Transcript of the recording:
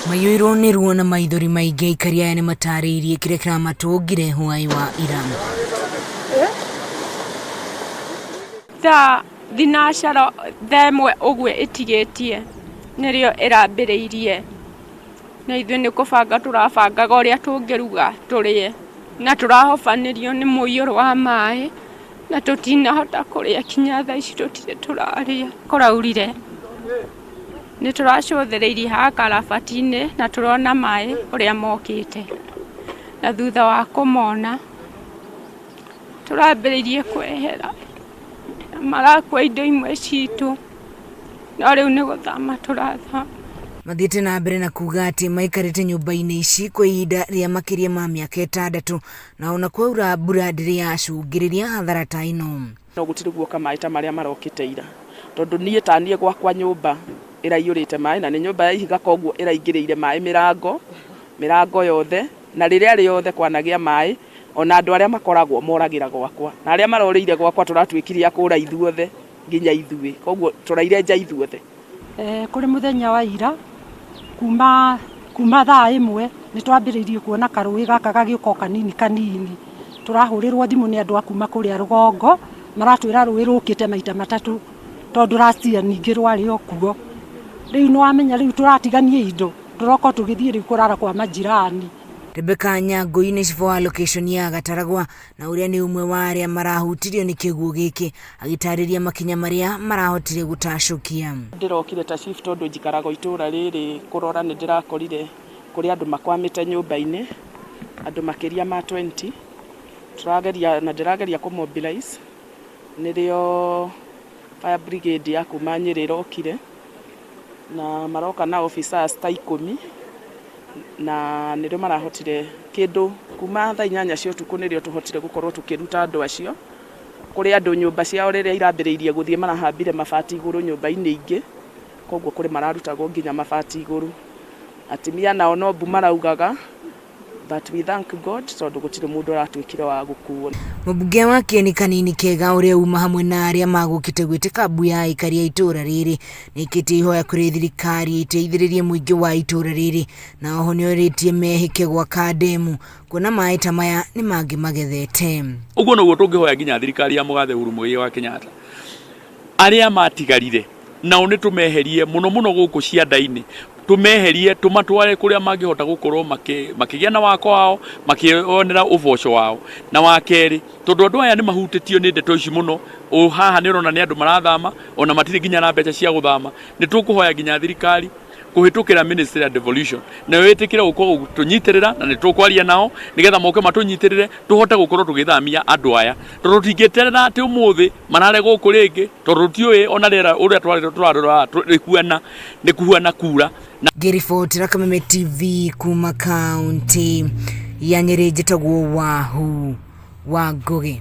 Maiyũirwo nĩ ruo na maithori maingĩ, aikari aya nĩ matarĩirie kĩrĩa kĩramatũngire hwaĩ wa ira. Thaa thinacara, thaa ĩmwe ũguo ĩtigĩtie nĩrĩo ĩrambĩrĩirie, na ithuĩ nĩ kũbanga tũrabangaga ũrĩa tũngĩruga tũrĩe, na tũrahobanĩrio nĩ mũiyũro wa maĩ, na tũtinahota kũrĩa kinya thaa ici tũtirĩ tũrarĩa. Kũraurire nĩ tũracũthĩrĩirie haha karabati-inĩ na tũrona maĩ ũrĩa mokĩte, na thutha wa kũmona tũrambĩrĩirie kwehera na marakua indo imwe citũ, no rĩu nĩ gũthama tũrathama. Mathiĩte na mbere na kuga atĩ maikarĩte nyũmba-inĩ ici kwa ihinda rĩa makĩria ma mĩaka ĩtandatũ na ona kwaura mbura ndĩrĩ yacũngĩrĩria hathara ta ĩno. No gũtirĩ guoka maĩ ta marĩa marokĩte ira, tondũ niĩ ta niĩ gwakwa nyũmba ĩraiyũrĩte maĩ na nĩ nyũmba ya ihiga koguo ĩraingĩrĩire maĩ mĩrango, mĩrango yothe, na rĩrĩa rĩothe kwanagĩa maĩ, ona andũ arĩa makoragwo moragĩra gwakwa, na arĩa marorĩire gwakwa tũratuĩkire a kũra ithuothe nginya ithuĩ, koguo tũraire nja ithuothe. Kũrĩ mũthenya wa ira kuma kuma thaa ĩmwe nĩ twambĩrĩirie kuona karũĩ gaka gagĩũka o kanini kanini. Tũrahũrĩrwo thimũ nĩ andũ a kuma kũrĩa rũgongo maratwĩra rũĩ rũkĩte maita matatũ tondũ last year ningĩ rwarĩ o kuo. Rĩu nĩ wamenya rĩu tũratigania indo tũroka o tũgĩthiĩ rĩu kũrara kwa majirani. Rebecca Nyangũi nĩ cibũ wa location ya Gataragwa na ũrĩa nĩ ũmwe wa arĩa marahutirio nĩ kĩguũ gĩkĩ, agĩtarĩria makinya marĩa marahotire gũtacũkia. Ndĩrokire ta chief tondũ njikaraga o itũra rĩrĩ kũrora nĩ ndĩrakorire kũrĩ andũ makwamĩte nyũmba-inĩ, andũ makĩria ma 20, tũrageria na ndĩrageria kũ mobilize, nĩrĩo fire brigade ya kuma Nyĩrĩ ĩrokire. Na maroka na officers ta ikũmi na nĩrĩo marahotire kĩndũ kuma thaa inyanya cia ũtukũ nĩrĩo tũhotire gũkorwo tũkĩruta andũ acio. Kũrĩ andũ nyũmba ciao rĩrĩa irambĩrĩirie gũthiĩ marahambire mabati igũrũ nyũmba-inĩ ingĩ, koguo kũrĩ mararutagwo nginya mabati igũrũ. Atumia nao no mbu maraugaga. But we thank God tondũ gũtirĩ mũndũ ũratuĩkire wa gũkuo. Mũmbunge wa Kieni Kanini Kega ũrĩa uma hamwe na arĩa magũkĩte gwĩtĩka mbu ya aikari a itũra rĩrĩ nĩaikĩtie ihoya kũrĩ thirikari ĩteithĩrĩrie mũingĩ wa itũra rĩrĩ na oho nĩorĩtie mehĩke gwaka ndemu kuona maĩ ta maya nĩ mangĩ magethete. Ũguo noguo tũngĩhoya nginya thirikari ya mũgathe Uhuru Muigai wa Kenyatta arĩa matigarire nao nĩ tũmeherie mũno mũno gũkũ cianda-inĩ, tũmeherie tũmatware kũrĩa mangĩhota gũkorwo makĩgĩa na wako wao, makĩyonera ũboco wao. Na wa kerĩ, tondũ andũ aya nĩ mahutĩtio nĩ ndeto ici mũno, o haha nĩ ũrona nĩ andũ marathama, ona matirĩ nginya na mbeca cia gũthama, nĩ tũkũhoya nginya thirikari kũhĩtũkĩra Ministry ya Devolution nayo ĩtĩkĩre gũka gũtũnyitĩrĩra na nĩ tũkwaria nao nĩgetha moke matũnyitĩrĩre tũhote gũkorwo tũgĩthamia andũ aya tondũ tũtingĩeterera atĩ ũmũthĩ marare gũkũ rĩngĩ tondũ tũtiũĩ ona rĩera ũrĩa tũrarora rĩhuana nĩ kũhuana kura. Ngĩribotera Kameme TV kuma kaũntĩ ya Nyĩrĩ njĩtagwo Wahu wa Ngũgĩ.